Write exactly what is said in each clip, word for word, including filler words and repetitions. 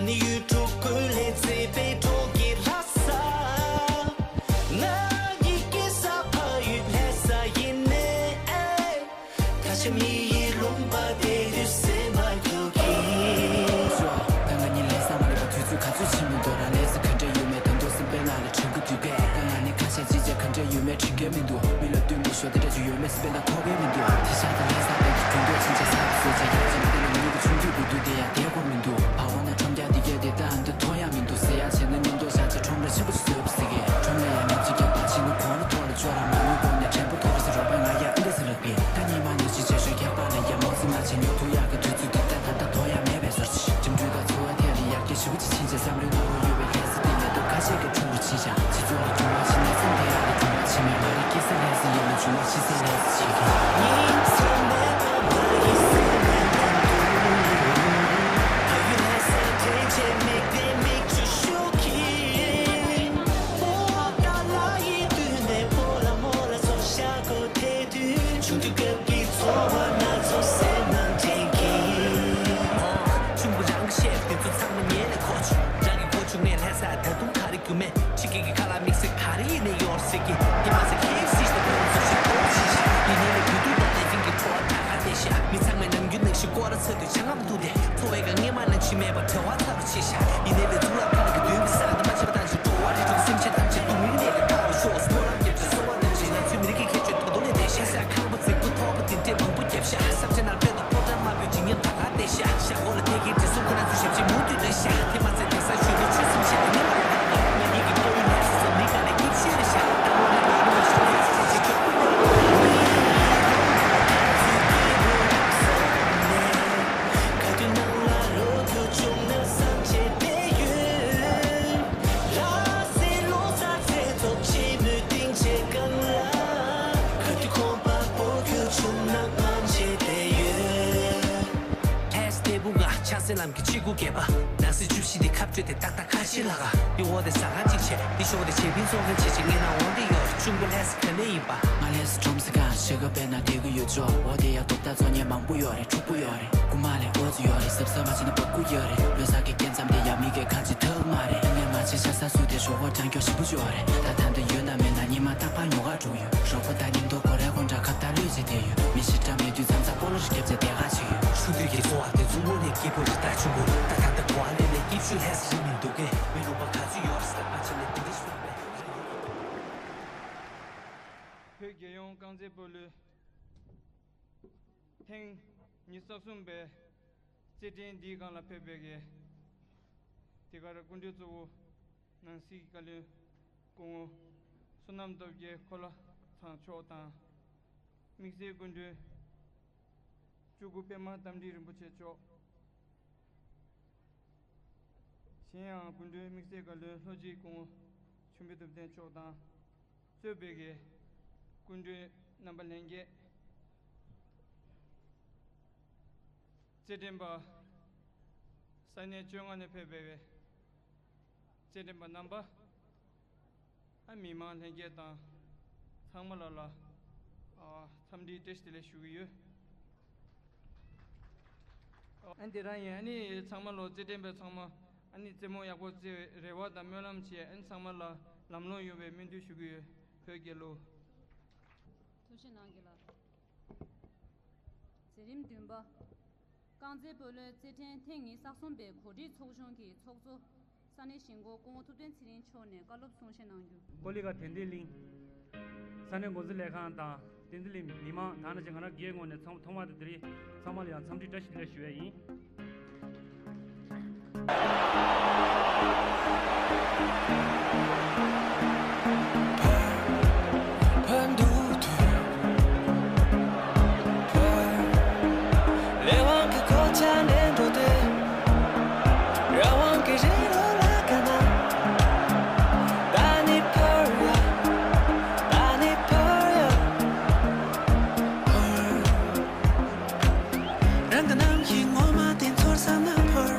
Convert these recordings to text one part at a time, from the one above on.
ནི་ཡུལ་གྲུ་ཀུན་ལས་མཛེས་པའི་གྲོང་ཁྱེར་ལྷ་ས། ང་ཡི་སྐྱེས་ས་ཕ་ཡུལ་ལྷ་ས་ཡིན་ནས། ད་ཆ་མི་ཡི་ལུང་པ་དེ་དུས་སེམས་མ་སྐྱོ་གི། ད་ང་གཉིས་ལས་ས་མ་ལས་པ་དུས་ཚོད་ག་ཚོད་ཕྱིན་མི་འདུག་རང་ལས་ས་ག་འདྲ་ཡོད་མེད་ད་དུང་སེམས་པའི་ནང་ལ་དྲན་གི་འདུག་གས། ད་ང་ནི་ཁ་ཤས་ཅི་བྱ་ག་འདྲ་ཡོད་མེད་དྲན་གི་མི་འདུག་མི་ལ་ལྟོས་མི་ཤོར་དེ་འདྲ་ཅིག་ཡོད་མེད་སེམས་པའི་ནང་ཁོག་གི་མི་འདུག་དེ་ཤ་ད་ལས་ས་དེ་གི་དུས་འདོད་ཕྱིན་ཆད་ས་གི་བཟོ་བྱ་ཡག་ཅིག་མི་འདུག་ལ་མི་ལུག་གི་ཆུང་དུས་དགོས་དུས་དེ་ཡང་དེ་སྐོར་མི་འདུག་ཨ་འོ་ན་ཁྲོམ་རྒྱག་དེ་གས་དེ་ད་འདི་མཐོ་ཡང་མི་འདུག་ཟེར་ཡ་བྱས་ན་མཉམ་དུ་བཞག་ཚེ་ཁྲོམ་ར་ཆེན་པོ་ཞིག་བཟོས་པ་ཟེར་གི། ཁྲོམ་ལ་ཡང་ཉམས་ཅིག་རྒྱག་པ་ཕྱིན་ན་གོང་ལ་ཐོག་ལ་ཅོག་ར་མ་ནུས་གོང་ནས་དྲན་པ་ཐོག་རེ་ཟེར་རོགས་པས་ང་ཡ་ཨི་འདྲ་ཟེར་ལབ་གི། ད་ཉི་མ་ནས་ཅི་བྱས་ཤོག་རྒྱག་པ་ལ་ཡ་མོ་ཟིན་མ་བྱས་ཉོ་ཐུ་ཡག་གི་དུས་ཚོད་འདི་ད་ད་ད་ཐོ་ཡ་མེད་པའི་ཟོར་ཅིག་འགྲིམ་འགྲུལ་དང་འཚོ་བ་ཐད་ལ་ཡར་རྒྱས་ཞེ་པོ་ཅིག་ཕྱིན་ཆད་བསམ་བློའི་ནང་ལོགས་ཡོད་པའི་ལས་ས་དེ་ལས་སྟོབས་ཁ་ཤས་ཀྱི་ཁྲོམ་རུ་ཕྱིན་ཤག་སྤྱི་ཚོགས་ལ་འགྱུར་བ་ཕྱིན་ནས་སེམས་དེ་ཡག་གི་འགྱུར་བ་ཕྱིན་མེད་མ་རེད། སྐྱེ་ས་ལས་ས་ཡིན་ལ་འབྱུང་བ་ཤི་ས་ལས་ས་བྱེད་ཀྱི། ཉིན་མཚན་མེད་པར་ང་ཡི་སེམས་ནང་དུ། ཕ་ཡུལ་ལྷ་སར་དྲན་བྱས་མིག་ལྡན་མིག་ཆུ་ཤོར་གྱིན། སྤོ་བོ་དང་ལ་ཡི་མདུན་ནས་སྤོ་ལགས་མོ་ལགས་ཚོ་ཤག་སྒོ་ཐེག་དུས། ཆུང་དུས་སྐབས་ཀྱི་ཚོར་བ་སྣ་ཚོགས་སེམས་ནང་དྲན་གྱིན། ཆུང་བུ་རང་གི་བཤད་པ་དེ་ཚོ་ཚང་མ་ཉན་ནས་གོ་བྱུང་། རང་གི་གོ་བྱུང་ངས་ལྷ་སར་ད་དུང་ག་རེ་རྒྱུ་མེད། ཕྱི་རྒྱལ་གྱི་ཁ་ལག་དམིགས་བསལ་ག་རེ་ཡིན་ནའི་ཡོད་ཟེར་གྱི། དེ་མ་ཟད་ཁེ་ཨེཕ་སི་ཞིག་དང་ཁོ་རང་ཚོ་ཞིག་གོ་བྱས་ཤག་ཡིན་ནའི་ལས་དུས་དུས་ད་ལས་ཅན་གྱི་འཚོ་བ་ད་ག་བསྡད་ཤག་མི་ཚང་མས་ནམ་རྒྱུན་ནང་བཞིན་སྐོར་ར་ཚ་དུས་ཆང་ངམ་བཏུང་སྟེ། འཚོ་བའི་སྒང་ངས་མ་ནང་བཞིན་མེད་པར་བྲེལ་བ་ཚ་རུ་ཆེ་ཤག་ཡིན་ནའི་ལས་གཙུག་ལག་ཁང་གི་མདུན་གྱི་ས་འདི་མ་ཆད་པ་དང་ཞིག་འགྲོ་བ་རིགས་དྲུག་སེམས་ཅན་ཐམས་ཅད་སྡུག་བསྔལ་ནད་ལས་ཐར་བར་ཤོག་སྨོན་ལམ་རྒྱབ་ཅིང་གསོལ་བ་གདབ་ཅིང་ང་ཚོའི་མི་རིགས་ཀྱི་ཁྱད་ཆོས་ད་དུང་ལས་འདས་ཤག་ས་ཁང་པ་རྫིག་པོ་ཐོག་པ་དེ་འདྲས་མང་པོ་བརྒྱབ་ཤག་བསམ་འཆར་ནང་དཔེ་དང་ཕོ་བྲང་དམར་པོའི་བརྗིད་ཉམས་ད་ག་བསྡད་ཤག་ཤག་འོག་ལ་ཐད་ཀའི་དྲི་བསུང་ཁོ་ན་ཚོའི་ཞབས་ཕྱི་མུ་མཐུད་རེད་ཤག་དེ་མ་ཟད་དེང་སང་གཞོན་ནུ་ཆོས་སེམས་ཤེས་དང་ཉམས་པ་ཡོད་པ་ང་གཉིས་ཀྱི་ཕ་ཡུལ་ལྷ་ས་ས་མི་ག་ནས་སྐྱིད་ཤོས་རེད་ཤག་ད་འོ་ན་ལོ་ནུ་ཞིག་ལས་ས་ཆེ་ཆེ་ཁྱོད་ཁོ་ན། ག་དུས་ནང་ལ་ལོ་རྒྱུས་བྱུང་ན་སངས་རྒྱས་དེ་ཡོད། ལྷ་སའི་ལོ་གསར་ཚེས་ཐོག་ཆེན་མོའི་སྡིངས་ཆའི་སྒང་ལ། ག་དུས་ཁོམ་པ་སྤོ་རྒྱུ་བྱུང་ན་སྔོན་ཆད་བསྡད་ཡོད། ཨེས་ཏེ་བུ་ང་ཆགས་སེ་ལམ་གྱི་ཆེ་དགུ་བརྒྱད་པ། ནང་སྲིད་བཅུ་བཞི་དེ་ཁ་སྤྲོད་དེ་ཏག་ཏག་ཁ་ཕྱིར་ལ་ག་འདི་འོ་དེ་ཟ་ཁང་གཅིག་བྱས་འདི་ཤོག་དེ་བྱས་ཕིན་ཚོང་མཁན་བྱས་ཅིག་ངའི་ནང་འོང་དེ་ཡོད་རེད། གཅུང་པོ་ལྷ་ས་ག་ནས་ཡིན་པ། ང་ལས་སུ་ཁྲོམ་ས་གང་ཞིག་ག་པའི་ནང་བསྡད་ཀྱི་ཡོད་ཅོག་འོ་དེ་ཡ་ཐོབ་ད་ཚོ་ཉན་མང་པོ་ཡོད་རེད། ཕྲུ་གུ་ཡོད་རེད། རྐུ་མ་ལས་འོ་ཚོ་ཡོད་རེད། གཟབ་གཟབ་མ་བྱས་ན་བ་རྐུ་ཡོད་རེད། ལོ་གསར་གྱི་སྐྱེ་མཚམས་དེ་ཡ་མི་གས་ཁ་ཅིག་ཐག་མ་རེད། ངས་མ་བྱས་ཤ་ས་སུ་དེ་ཞོགས་པ་གྲང་སྐྱོ་ཞིབ་པོ་ཅིག་ཡོད་རེད། ད་ད་འདི་ཡོད་ན་མེད་ན་ཉི་མ་རྟག་པར་ཉོ་ག་འགྲོ་ཡོད། རོགས་པ་ད་ཉིན་ཐོ་གོ་རེ་གོ་འདྲ་ཁ་བརྡ་ལོས་བྱེད་དེ་ཡོད། མི་ཞིག་འདྲ་མེད་དུས་མཚམས་མཚམས་སྤོ་ལོ་ཞིག་བརྒྱབ་བྱས་བསྡད་ག་ཅིག་ཡོད། ཆུང་དུས་ཀྱི་འཚོ་བ་དེ་ཚོ་དངོས་གནས་སྐྱིད་པོ་རེད། ད་ཆུང་གུ་ད་ད་ལྟ་གོ་བ་ལེན་ནས་སྐྱིད་ཤོས་ལྷ་ས་རིང་མི་འདུག་གས། མི་ལུང་པ་ག་ཚོད་ཡོད་རེད་ཟེར་ལབ་པ་བྱས་ནས་དེ་འདྲ་ཞིག་རེད་པས། བོད་རྒྱལ་ཡོངས་རྐང་རྩེད་སྤོ་ལོའི་ཐེངས་ཉི་ཤུ་རྩ་གསུམ་པའི་རྩེད་འགྲན་འདིའི་སྒང་ལ་ཕེབས་པའི་གི་འདི་གར་སྐུ་མགྲོན་གཙོ་བོ་ནང་སྲིད་བཀའ་བློན་སྐུ་ངོ་བསོད་ནམས་སྟོབས་རྒྱལ་གོ་ལ་ཚང་མཆོག་དང་། དམིགས་བསལ་སྐུ་མགྲོན་སྤྲུལ་སྐུ་པད་མ་རྟ་མགྲིན་རིན་པོ་ཆེ་མཆོག་གཞན་ཡང་སྐུ་མགྲོན་དམིགས་བསལ་བཀའ་བློན་ལྷོ་སྤྱི་སྐུ་ངོ་ཆོས་འཕེལ་ཐུབ་བསྟན་མཆོག་དང་གཙོས་པའི་གི་སྐུ་མགྲོན་རྣམ་པ་ལྷན་རྒྱས། རྩེད་འགྲན་པ། ས་གནས་བཅོ་ལྔ་ནས་ཕེབས་པའི་རྩེད་འགྲན་པ་རྣམ་པ། ཨ་མི་མང་ལྷན་རྒྱས་དང་ཚང་མ་ལ་ལ་ཨ་འཚམས་འདྲིའི་བཀྲ་ཤིས་བདེ་ལེགས་ཞུ་གི་ཡོད། ཨ་འདི་རང་ཡིན། ཨ་ནི་ཚང་མ་ལོ་རྩེད་འགྲན་པ་ཚང་མ་ཨ་ནི་རྩེད་མོ་ཡག་པོ་རྩེ་བའི་རེ་བ་དང་སྨོན་ལམ་བྱས། ཨ་ནི་ཚང་མ་ལ་ལམ་ལྷོང་ཡོང་བའི་སྨོན་འདུན་ཞུ་གི་ཡོད། བོད་རྒྱལ་ལོ། ཐུགས་རྗེ་གནང་གི་ལགས། མཛད་རིམ་བདུན་པ། རྐང་རྩེད་སྤོ་ལོའི་རྩེད་འགྲན་ཐེངས་ཉི་ཤུ་རྩ་གསུམ་པའི་གོ་སྒྲིག་ཚོགས་ཆུང་གི་ཚོགས་གཙོ་ས་གནས་གཞིས་འགོ་སྐུ་ངོ་ཐུབ་བསྟན་ཚེ་རིང་མཆོག་ནས་བཀའ་སློབ་གསུང་བཤད་གནང་རྒྱུ། ཀོ་ལི་ག་དན་ཏིང་གླིང་ས་གནས་འགོ་འཛིན་ལས་ཁང་དང་དན་ཏིང་གླིང་མི་མང་དང་ནང་བཞིན་ང་རང་སྒེར་ངོས་ནས་ཚང་ཐོག་མར་དུ་དེ་རིང་ཚང་མ་ལ་ཡང་འཚམས་འདྲི་བཀྲ་ཤིས་བདེ་ལེགས་ཞུ་ཡས་ཡིན། རང་གི་རྣམ་ཤེས་ངོ་མ་དེ་ཚོར་བསམ་ན་འཕུར།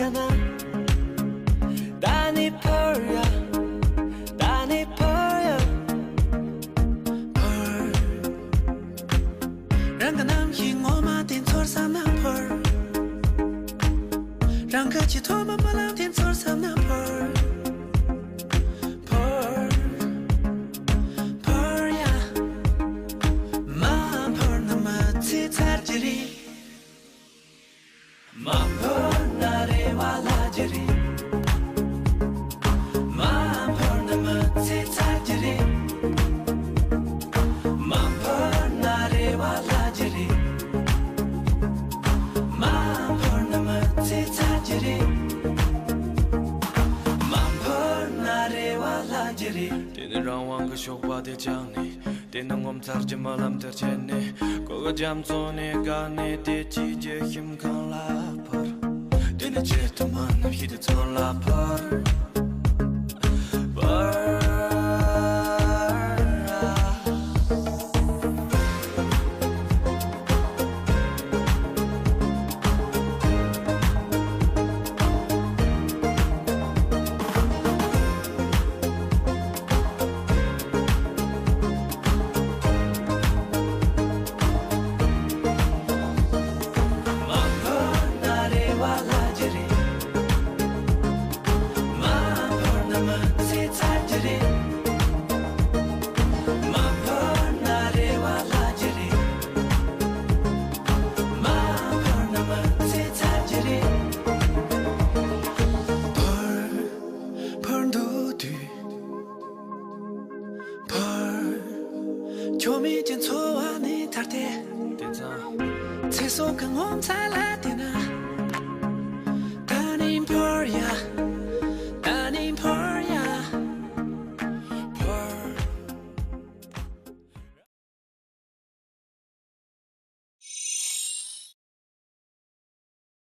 ཡ་ན། ད་ནི་འཕུར་ཡ། ད་ནི་འཕུར་ཡ། འཕུར། རང་གི་རྣམ་ཤེས་ངོ་མ་དེ་ཚོར་བསམ་ན་འཕུར། རང་གི་ཆེས་ཐོག་མ་རྨི་ལམ་དེ་ཚོར་བསམ་ན་འཕུར། འཕུར། འཕུར་ཡ། མ་འཕུར་ན་མི་ཚེ་ཚར་གྱི་རེད། མ་འཕུར་ན་རེ་བ་ལྷག་གི་རེད། མ་འཕུར་ན་མི་ཚེ་ཚར་གྱི་རེད། མ་འཕུར་ན་རེ་བ་ལྷག་གི་རེད། མ་འཕུར་ན་མི་ཚེ་ཚར་གྱི་རེད། མ་འཕུར་ན་རེ་བ་ལྷག་གི་རེད། དེ་ནི་རང་དབང་གི་ཞོགས་པ་དེ་བཅག་ནས། དེ་ནི་ངོ་མཚར་གྱི་རྨི་ལམ་དེར་ཆས་ནས། གོ་གི་རྒྱ་མཚོ་ནས་བརྒལ་ནས། བདེ་སྐྱིད་ཀྱི་ཁྱིམ་ཁང་ལ་འཕུར། དེ་ནི་ཆེས་མཐོའི་རྨི་ལམ་ཞིག་དེ་ཚོ་ལ་འཕུར།